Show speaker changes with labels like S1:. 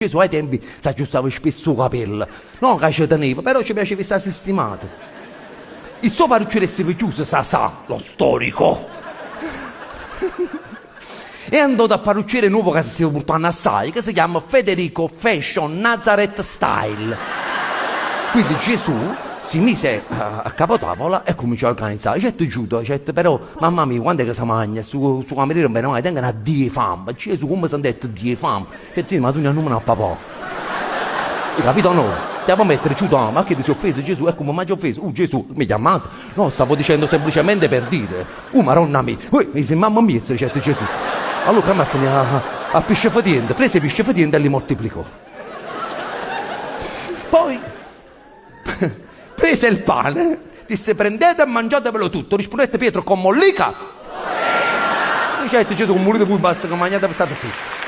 S1: Gesù ai tempi s'aggiustava spesso 'o capello, no ca ce teneva, però ce piaceva 'e sta sistimato. Il suo parrucchiere steva chiuso, Sasà, lo storico. E andò dal parrucchiere nuovo ca se steva purtanno assaje, ca se chiamma Federico Fashion Nazareth Style. Quindi Gesù si mise a capotavola e cominciò a organizzà. Dicette Giuda, dicette, però Mamma mia, quant'è ca se magna, stu stu cameriere nun vene maje, tengo na dio 'e famma. Gesù, comme sentette dio 'e famma. Dicette, sì, ma tu nun a papà. Hai capito o no? Te 'a può mettere Giuda, ma che ti sei offeso Gesù? E come m'aggio offeso? Uh Gesù, m'hê chiammato? No, stavo dicendo semplicemente per dire. Uh Maronna mia, uè, mi si mamma mmiez, dicette Gesù. Allora c'amma finì a a pisce fetiente. Prese 'e pisce fetiente e li moltiplicò. Poi Prese il pane, disse prendete e mangiatevelo tutto, rispunnette Pietro co mollica. Dicette Gesù, comm vulite vui basta ca magnate e state zitti.